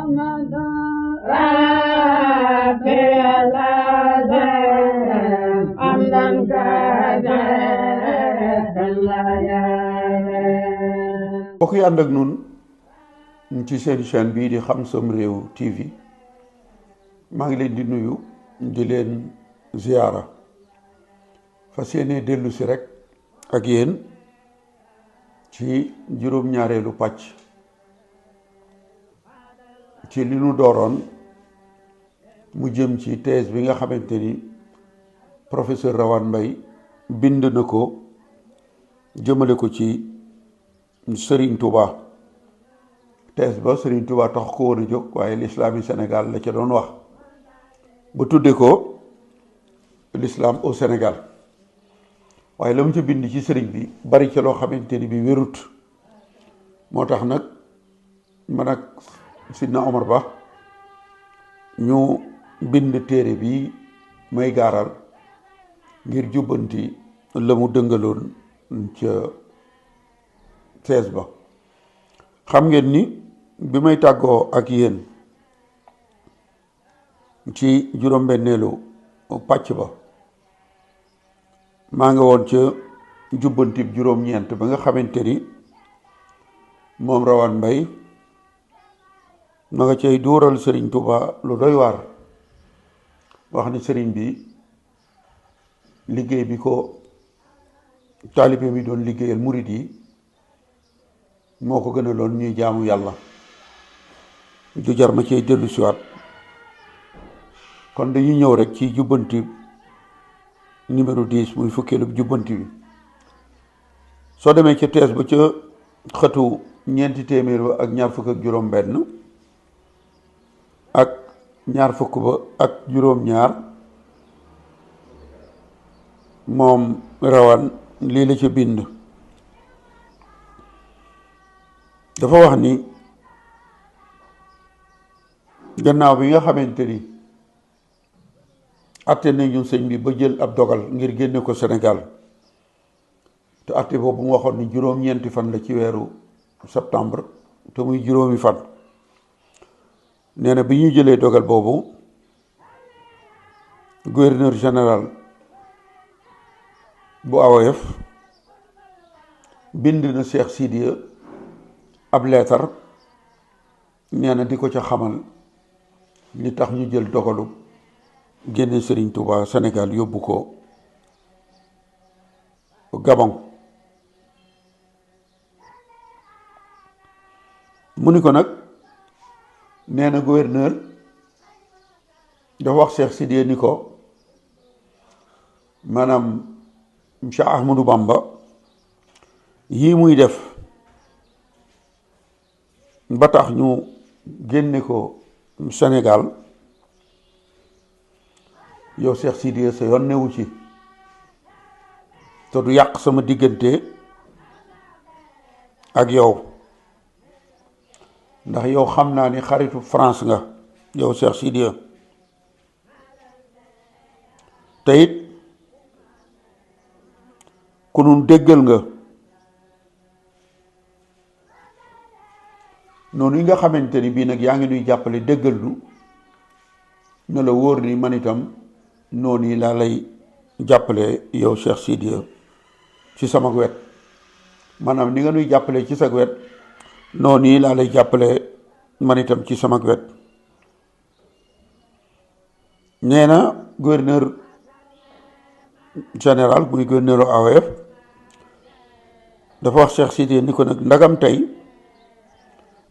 محمد ربي الذي حمدا mbokk yi ànd ak nun ci seen chaîne bii di Xam Sam Réew TV maa ngi leen di nuyu di leen ziyaara fas yéene dellu si rek ak yéen ci juróom-ñaareelu pàcc ci li nu dooroon mu jëm ci thèse bi nga xamante ni professeur Rawane Mbaye bind na ko jëmale ko ci Serigne Touba. thèse ba Serigne Touba tax ko woon a jóg waaye l'islam yi Sénégal la ca doon wax ba tudde ko l'islam au Sénégal waaye la mu ca bind ci sëriñ bi bari ca loo xamante ni bi wérut moo tax nag man ak Sidna Omar Ba ñu bind téere bi may gaaral ngir jubbanti la mu dëngaloon ca thèse ba. xam ngeen ni bi may tàggoo ak yéen ci juróom-benneelu pàcc ba maa ngi woon ca jubbantib juróom-ñeent ba nga xamante ni moom Rawane Mbaye ma nga cay dóoral Serigne Touba lu doy waar wax ni sëriñ bi liggéey bi ko taalibe mi doon liggéeyal murid yi moo ko gën a loon ñuy jaamu yàlla du jar ma cay dellu siwaat kon dañuy ñëw rek ci jubbanti numéro 10 muy fukkeelu jubbanti bi soo demee ca thèse ba ca xëtu ñeenti téeméer ba ak ñaar fukk ak juróom benn ak ñaar fukk ba ak juróom-ñaar moom Rawane lii la ca bind dafa wax ni gannaaw bi nga xamante ni atte nañu sëñ bi ba jël ab dogal ngir génne ko Sénégal te atte boobu mu waxoon ni juróom-ñeenti fan la ci weeru septembre te muy juróomi fan nee na bi ñu jëlee dogal boobu gouverneur général bu AOF bind na Cheikh Sidiya ab leetar nee na di ko ca xamal li tax ñu jël dogalu génne Serigne Touba Sénégal yóbbu ko Gabon mu ni ko nag nee na gouverneur dafa wax Cheikh Sidiya ni ko maanaam Cheikh Ahmadou Bamba yii muy def ba tax ñu génne ko Sénégal yow Cheikh Sidiya sa yoon newu ci te du yàq sama diggante ak yow ndax yow xam naa ni xaritu France nga yow Cheikh Sidiya te it ku nun déggal nga noonu yi nga xamante ni bii nag yaa ngi nuy jàppale déggal nu ne la wóor ni man itam noonu yi laa lay jàppale yow Cheikh Sidiya ci sama wet maanaam ni nga nuy jàppale ci sa wet noonu yi laa lay jàppale man itam ci sama wet. nee na gouverneur général muy gouverneur AOF dafa wax Cheikh Sidiya ni ko nag ndagam tey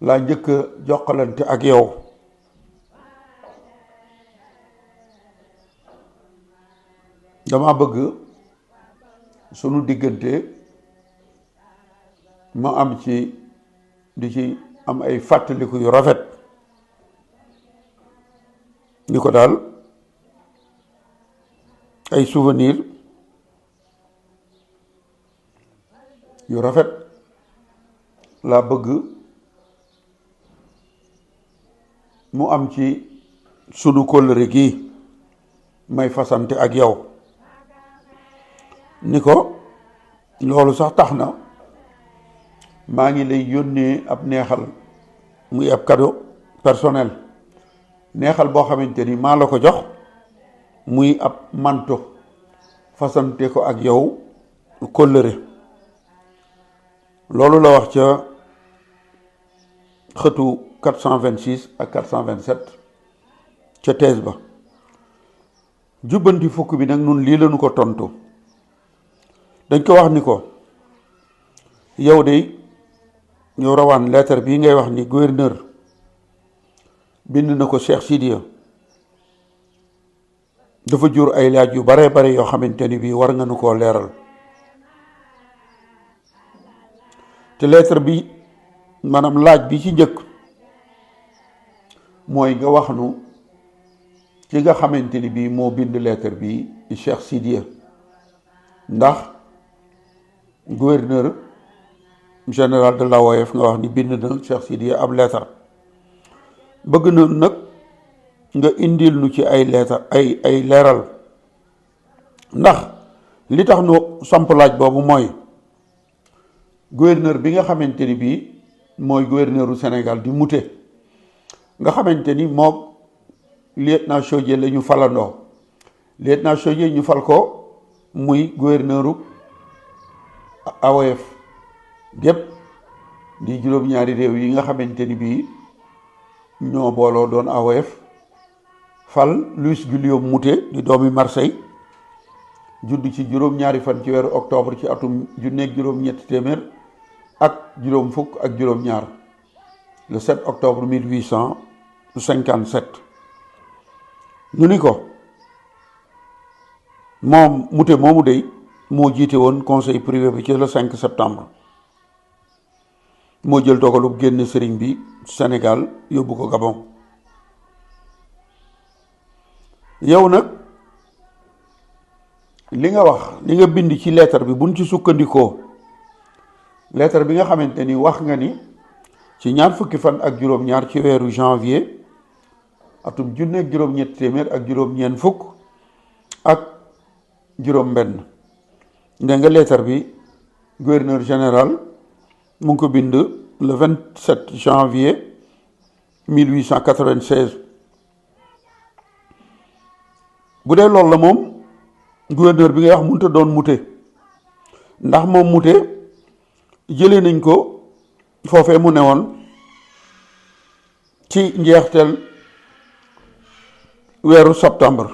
laa njëkk a jokkalante ak yow dama bëgg sunu diggante ma am ci di ci am ay fàttaliku yu rafet ni ko daal ay souvenir yu rafet laa bëgg mu am ci sunu kóllëre gi may fasante ak yow ni ko loolu sax tax na maa ngi lay yónnee ab neexal muy ab cadeau personnel neexal boo xamante ni maa la ko jox muy ab manto fasante ko ak yow kóllëre loolu la wax ca xëtu 426 ak 427 ca thèse ba. jubbanti fukk bi nag nun lii lañu ko tontu dañ ko wax ni ko yow de yow Rawane lettre bii ngay wax ni gouverneur bind na ko Cheikh Sidiya dafa jur ay laaj yu bare bare yoo xamante ni bii war nga nu koo leeral te lettre bi maanaam laaj bi ci njëkk mooy nga wax nu ci nga xamante ni bii moo bind lettre bi Cheikh Sidiya ndax gouverneur général de l'AOF nga wax ni bind na Cheikh Sidiya ab lettre bëgg na nag nga indil nu ci ay lettre ay leeral ndax li tax nu samp laaj boobu mooy gouverneur bi nga xamante ni bii mooy gouverneuru Sénégal di Mouté nga xamante ni moom lieutenant Chaudié la ñu falandoo lieutenant Chaudié ñu fal ko muy gouverneuru AOF gépp di juróom-ñaari réew yi nga xamante ni bii ñoo booloo doon AOF fal Louis Guillaume Mouté di doomi Marseille judd ci juróom-ñaari fan ci weeru octobre ci atum junneeg juróom-ñetti téeméer ak juróom fukk ak juróom-ñaar le 7 octobre 1857 ñu ni ko moom Mouté moomu dey moo jiite woon conseil privé bi ci le 5 septembre moo jël dogalub génn sëriñ bi Sénégal yóbbu ko Gabon yow nag li nga wax li nga bind ci lettre bi buñ ci sukkandikoo lettre bi nga xamante ni wax nga ni ci ñaar fukki fan ak juróom-ñaar ci weeru janvier atum junneeg juróom-ñetti téeméer ak juróom-ñeent fukk ak juróom-benn nga lettre bi gouverneur général mu ngi ko bind le 27 janvier 1896 bu dee loolu la moom gouverneur bi ngay wax mënut a doon Mouté ndax moom Mouté jëlee nañ ko foofee mu newoon ci njeexteel weeru septembre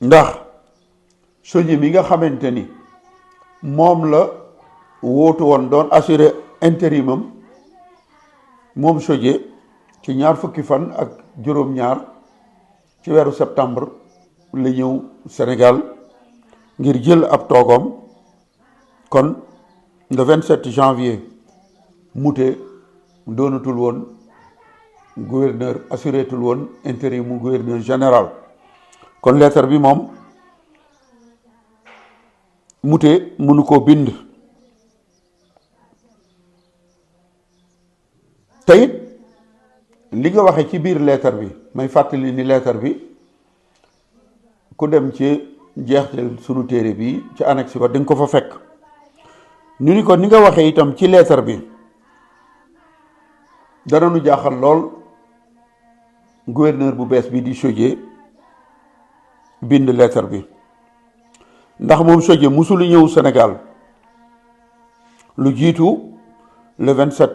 ndax Chaudié mi nga xamante ni moom la wóotu woon doon assuré intérimam moom Chaudié ci ñaar fukki fan ak juróom-ñaar ci weeru septembre la ñëw Sénégal ngir jël ab toogoom kon le 27 janvier Mouté doonatul woon gouverneur assurétul woon intérim mu gouverneur général kon lettre bi moom Mouté mënu koo bind teyit li nga waxe ci biir lettre bi may fàttali ni lettre bi ku dem ci jeextel sunu téere bi ci annexe ba di nga ko fa fekk ñu ni ko ni nga waxe itam ci lettre bi dana nu jaaxal lool gouverneur bu bees bi di Chaudié bind lettre bi ndax moom Chaudié musul ñëw Sénégal lu jiitu le 27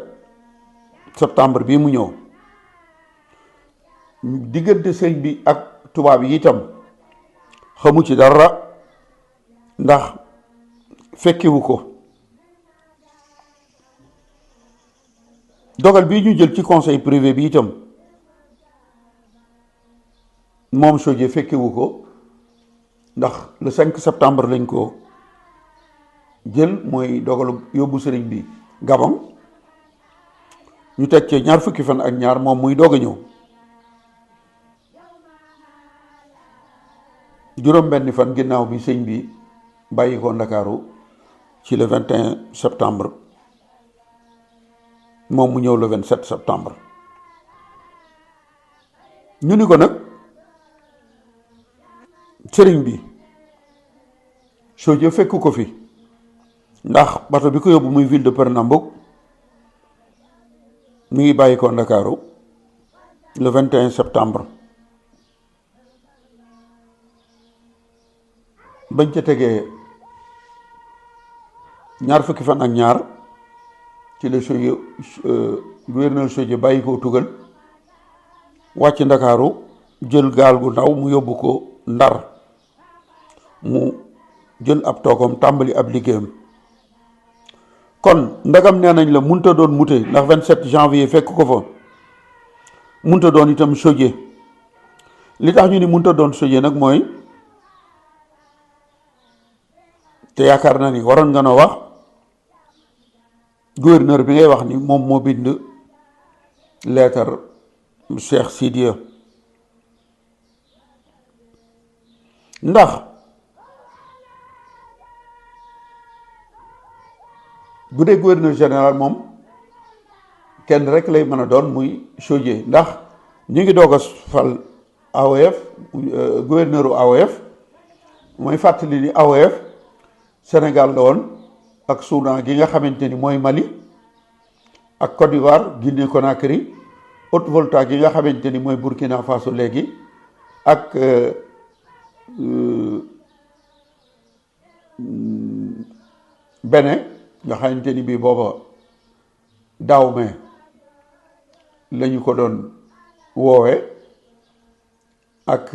septembre bi mu ñëw diggante sëñ bi ak tubaab yi itam xamu ci dara ndax fekkiwu ko dogal bii ñu jël ci conseil privé bi itam moom Chaudié fekkiwu ko ndax le 5 septembre lañ ko jël mooy dogalu yóbbu sëriñ bi Gabon ñu teg ci ñaar fukki fan ak ñaar moom muy doog a ñëw juróom benn fan ginnaaw bi sëñ bi bàyyi ko Ndakaaru ci le 21 septembre moom mu ñëw le 27 septembre ñu ni ko nag sëriñ bi Chaudié fekk ko fi ndax bato bi ko yóbbu muy ville de Pernambouc mi ngi bàyyi ko Ndakaaru le 21 septembre bañ ca tegee ñaar fukki fan ak ñaar ci la Chaudié gouverneur Chaudié bàyyi ko tugal wàcc Ndakaaru jël gaal gu ndaw mu yóbbu ko Ndar mu jël ab toogam tàmbali ab liggéeyam. kon ndagam nee nañ la munta doon Mouté ndax 27 janvier fekk ko fa, munta doon itam Chaudié. li tax ñu ni munta doon Chaudié nag mooy, te yaakaar na ni waroon nga noo wax gouverneur bi ngay wax ni moom moo bind leetar Cheikh Sidiya. ndax bu dee gouverneur général moom kenn rek lay mën a doon muy Chaudié, ndax ñu ngi doog a fal AOF gouverneur u AOF. mooy fàttali ni AOF Sénégal la woon ak Soudan gi nga xamante ni mooy Mali ak Côte d'Ivoire, Guinée Conakry, Haute-Volta gi nga xamante ni mooy Burkina Faso léegi, ak Bénin nga xamante ni bii booba Dahomey lañu ko doon woowe, ak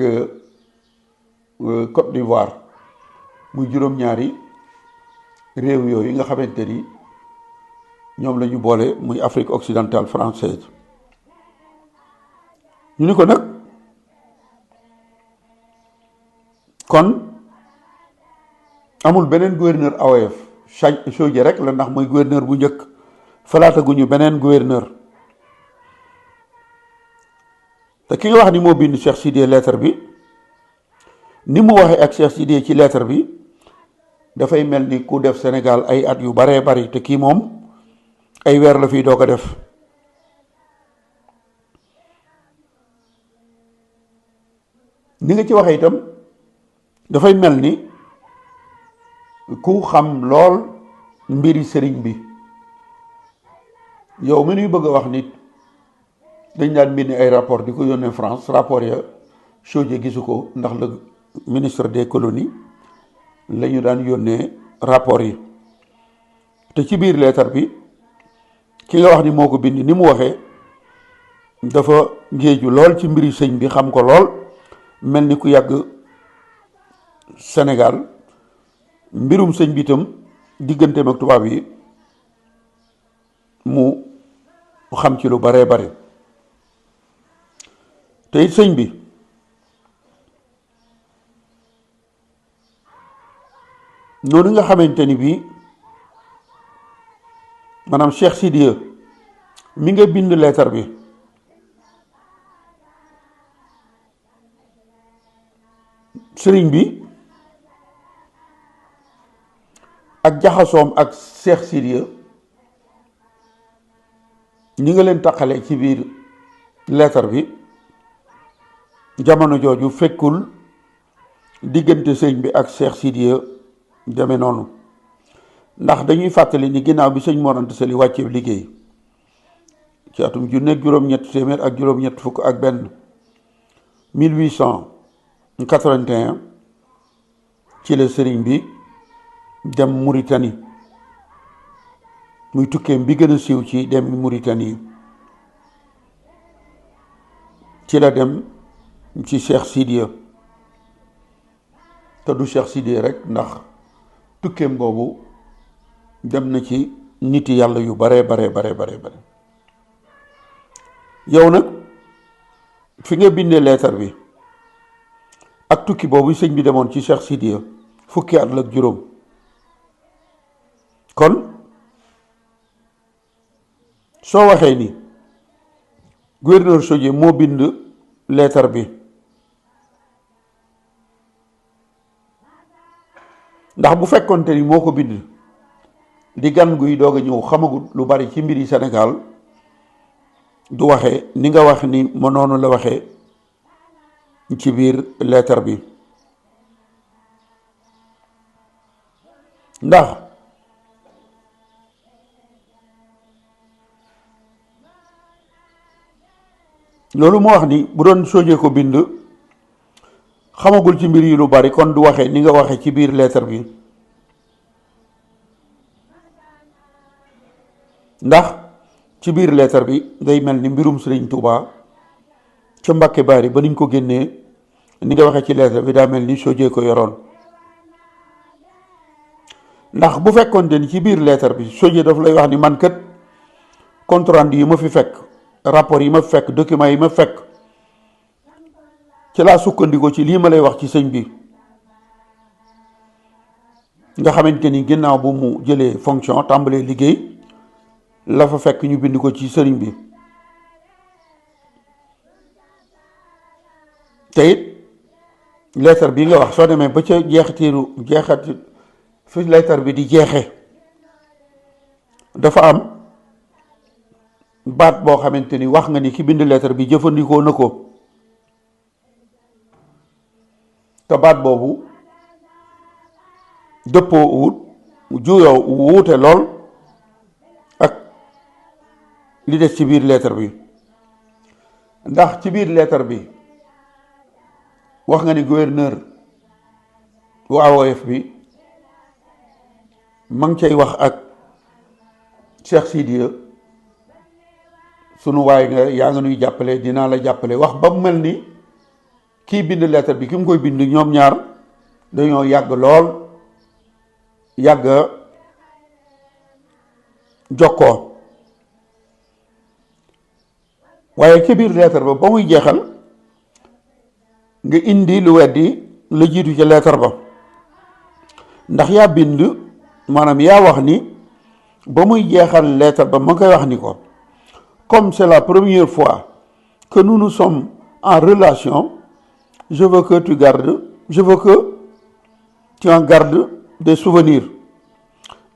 Côte d'Ivoire, muy juróom-ñaari réew yooyu nga xamante ni ñoom la ñu boole muy Afrique occidentale française. ñu ni ko nag kon amul beneen gouverneur AOF, Chaudié rek la, ndax mooy gouverneur bu njëkk, falaataguñu beneen gouverneur. te ki nga wax ni moo bind Cheikh Sidiya lettre bi, ni mu waxee ak Cheikh Sidiya ci lettre bi dafay mel ni ku def Sénégal ay at yu baree bari, te kii moom ay weer la fiy doog a def. ni nga ci waxee itam dafay mel ni ku xam lool mbiri sëriñ bi. yow mi nuy bëgg a wax nit dañ daan bind ay rapport di ko yónnee France, rapport ya Chaudié gisu ko, ndax le ministre des colonies la ñu daan yónnee rapport yi. te ci biir leetar bi ki nga wax ni moo ko bind, ni mu waxee dafa géeju lool ci mbiri sëñ bi, xam ko lool, mel ni ku yàgg Sénégal. mbirum sëñ bi itam digganteem ak tubaab yi mu xam ci lu baree bare. te it sëñ bi noonu nga xamante ni bii maanaam Cheikh Sidiya mi nga bind leetar bi sëriñ bi ak jaxasoom ak Cheikh Sidiya ñi nga leen taqale ci biir leetar bi, jamono jooju fekkul diggante sëñ bi ak Cheikh Sidiya deme noonu. ndax dañuy fàttali ni ginnaaw bi sëñ Mor Anta Sali wàccee liggéey ci atum junneeg juróom-ñett téeméer ak juróom-ñett fukk ak benn 1881 ci la sëriñ bi dem Mauritanie, muy tukkeem bi gën a siiw ci dem Mauritanie. ci la dem ci Cheikh Sidiya, te du Cheikh Sidiya rek, ndax tukkeem boobu dem na ci niti yàlla yu bare bare bare bare bare. yow nag fi nga bindee leetar bi ak tukki boobu sëñ bi demoon ci Cheikh Sidiya fukki at la ak juróom. kon soo waxee ni gouverneur Chaudié moo bind leetar bi, ndax bu fekkonte ni moo ko bind di gan guy doog a ñëw, xamagut lu bari ci mbiri Sénégal, du waxe ni nga wax ni ma noonu la waxee ci biir leetar bi. ndax loolu moo wax ni bu doon Sodié ko bind xamagul ci mbir yi lu bari kon du waxee ni nga waxee ci biir lettre bi, ndax ci biir lettre bi day mel ni mbirum Sëriñ Tuuba ca Mbàkke Bari ba niñ ko génnee ni nga waxee ci lettre bi daa mel ni Sodié ko yoroon. ndax bu fekkoon ni ci biir lettre bi Sodié daf lay wax ni man kat compte rendu yi ma fi fekk, rapport yi ma fi fekk, document yi ma fekk, ci laa sukkandikoo ci lii ma lay wax ci sëñ bi, nga xamante ni ginnaaw bu mu jëlee fonction tàmbalee liggéey la fa fekk ñu bind ko ci sëriñ bi. te it lettre bi nga wax soo demee ba ca jeexati fi lettre bi di jeexe dafa am baat boo xamante ni wax nga ni ki bind lettre bi jëfandikoo na ko, te baat boobu dëppoo wut juyoo wuute lool ak li des ci biir lettre bi. ndax ci biir lettre bi wax nga ni gouverneur bu AOF bi ma ngi cay wax ak Cheikh Sidiya, sunu waay nga yaa nga nuy jàppale, dinaa la jàppale, wax ba mu mel ni kii bind lettre bi ki mu koy bind ñoom ñaar dañoo yàgg lool, yàgg jokkoo. waaye ci biir lettre ba muy jeexal nga indi lu weddi la jiitu ci lettre ba, ndax yaa bind maanaam yaa wax ni ba muy jeexal lettre ba ma koy wax ni ko comme c'est la première fois que nous nous sommes en relation, je veux que tu en gardes des souvenirs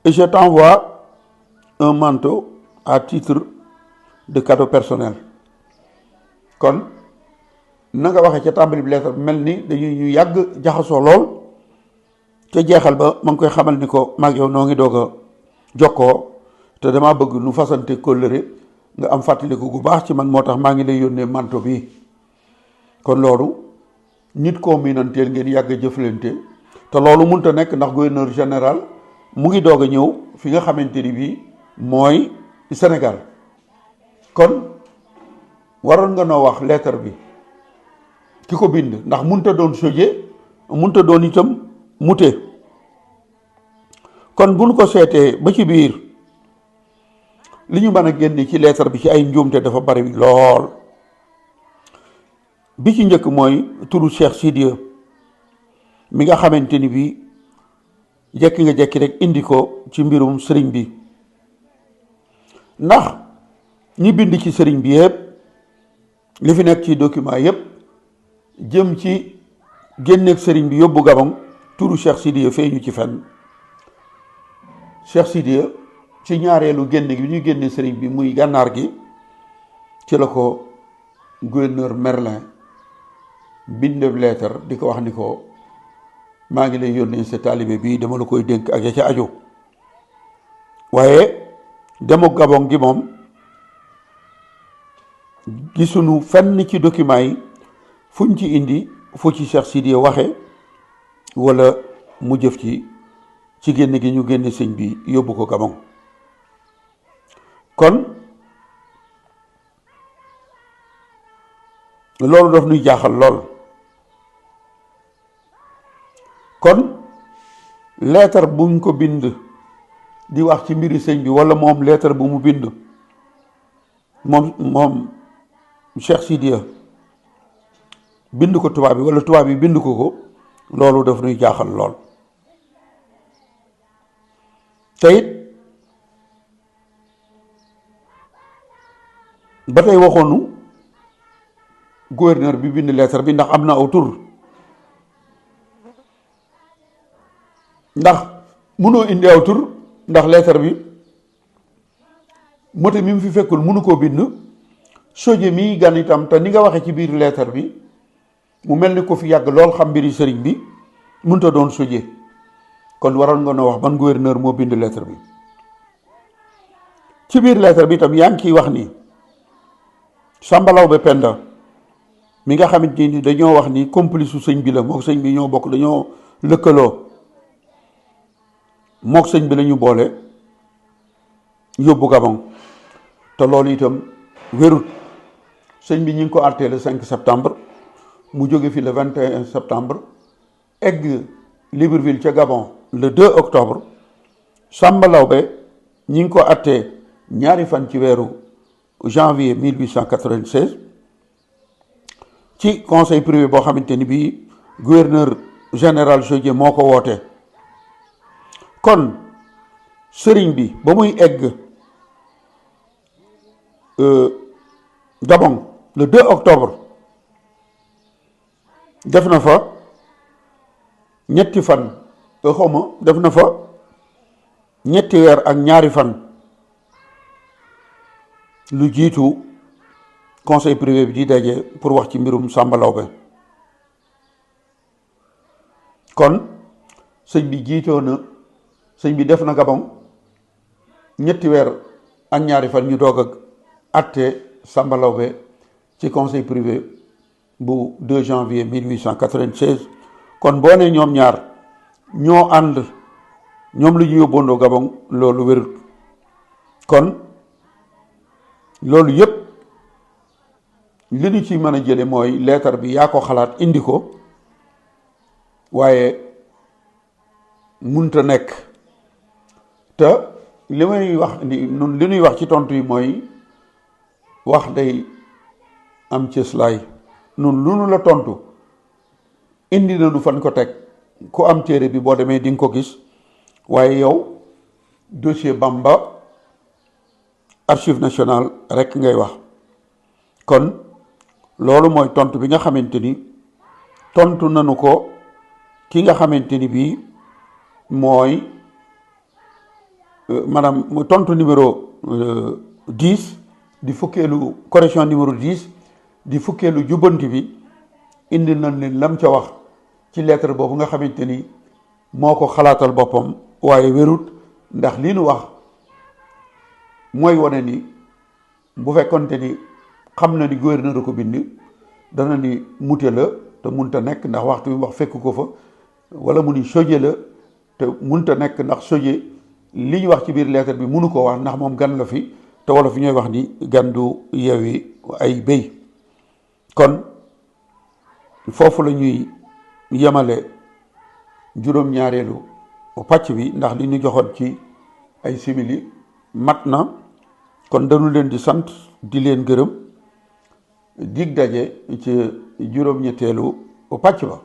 et je t'envoie un manteau à titre de cadeau personnel. kon na nga waxee ca tàmbali bi lettre bi mel ni dañuy ñu yàgg jaxasoo lool, ca jeexal ba ma ngi koy xamal ni ko maag yow noo ngi doog a jokkoo te damaa bëgg nu fasante kóllëre nga am fàttaliku gu baax ci man, moo tax maa ngi lay yónnee manto bi. kon loolu nit koo miinanteel ngeen yàgg jëflante, te loolu mënut a nekk ndax gouverneur général mu ngi doog a ñëw fi nga xamante ni bii mooy Sénégal. kon waroon nga noo wax lettre bi ki ko bind, ndax mënut a doon Sodié, mënut a doon itam Mouté. kon bu ñu ko seetee ba ci biir li ñu mën a génne ci lettre bi ci ay njuumte dafa bari lool. bi ci njëkk mooy turu Cheikh Sidiya mi nga xamante ni bii jekki nga jekki rek indi ko ci mbirum sëriñ bi, ndax ñi bind ci sëriñ bi yëpp li fi nekk ci document yëpp jëm ci génneeg sëriñ bi yóbbu Gabon, turu Cheikh Sidiya feeñu ci fenn. Cheikh Sidiya ci ñaareelu génne gi ñu génne sëriñ bi muy gànnaar gi ci la ko gouverneur Merlin bindeb lettre di ko wax ni ko maa ngi lay yónnee sa taalibe bii dama la koy dénk ak ya ca aju. waaye demu Gabon gi moom gisuñu fenn ci document yi fuñ ci indi fu ci Cheikh Sidiya waxe wala mu jëf ci génne gi ñu génne sëñ bi yóbbu ko Gabon. kon loolu daf nuy jaaxal lool. kon lettre buñ ko bind di wax ci mbiri sëñ bi, wala moom lettre bu mu bind moom Cheikh Sidiya bind ko tubaab bi wala tubaab bi bind ko loolu daf nuy jaaxal lool. te it ba tey waxoonu gouverneur bi bind lettre bi ndax am na aw tur, ndax mënoo indi aw tur ndax lettre bi Mouté mi mu fi fekkul mënu koo bind. Sodié mi gan itam te ni nga waxee ci biir lettre bi mu mel ni ko fi yàgg lool xam mbiri sëriñ bi mënut a doon Sodié. kon waroon nga noo wax ban gouverneur moo bind lettre bi. ci biir lettre bi itam yaa ngi ciy wax ni Samba Laobé Penda mi nga xamante ni dañoo wax ni complice su sëñ bi la mook sëñ bi ñoo bokk dañoo lëkkaloo mook sëñ bi la ñu boole yóbbu Gabon te loolu itam wérut. sëñ bi ñu ngi ko arrêté le 5 septembre mu jóge fi le 21 septembre egg Libreville ca Gabon le 2 octobre. Samba Lawbe ñi ngi ko arrêté ñaari fan ci weeru janvier 1896 ci conseil privé boo xamante ni bii gouverneur général Jodier moo ko woote. kon sëriñ bi ba muy egg Gabon le 2 octobre def na fa ñetti fan xawma def na fa ñetti weer ak ñaari fan lu jiitu conseil privé bi di daje pour wax ci mbirum Samba Lawbe. kon sëñ bi jiitoo na sëñ bi def na Gabon ñetti weer ak ñaari fan ñu doog ak atte Samba Lawbe ci conseil privé bu 2 janvier 1896. kon boo ne ñoom ñaar ñoo ànd ñoom lu ñu yóbboondoo Gabon loolu wérut. kon loolu yépp li ñu ci mën a jële mooy leetar bi yaa ko xalaat indi ko waaye munta nekk. te li may wax ni nun li ñuy wax ci tontu yi mooy wax day am cëslaay. nun lu nu la tontu indi na nu fan ko teg ku am téere bi boo demee di nga ko gis waaye yow dossier Bamba archive nationale rek ngay wax. kon loolu mooy tontu bi nga xamante ni tontu nanu ko ki nga xamante ni bii mooy maanaam tontu numéro 10 di fukkeelu correction numéro 10 di fukkeelu jubbanti bi indi nañ leen lam ca wax ci lettre boobu nga xamante ni moo ko xalaatal boppam waaye wérut. ndax li nu wax mooy wane ni bu fekkonte ni xam na ni gouverneur ko bind dana ni mute la te munta nekk ndax waxtu bi wax fekk ko fa wala mu ni Jodier la te munta nekk ndax Jodier li ñu wax ci biir lettre bi munu ko wax ndax moom gan la fi te wala fi ñooy wax ni gan du yeewi ay béy. kon foofu la ñuy yemale juróom-ñaareelu pàcc bi ndax li ñu joxoon ci ay simili mat na. kon dañu leen di sant di leen gërëm dig daje ci juróom-ñetteelu pàcc ba.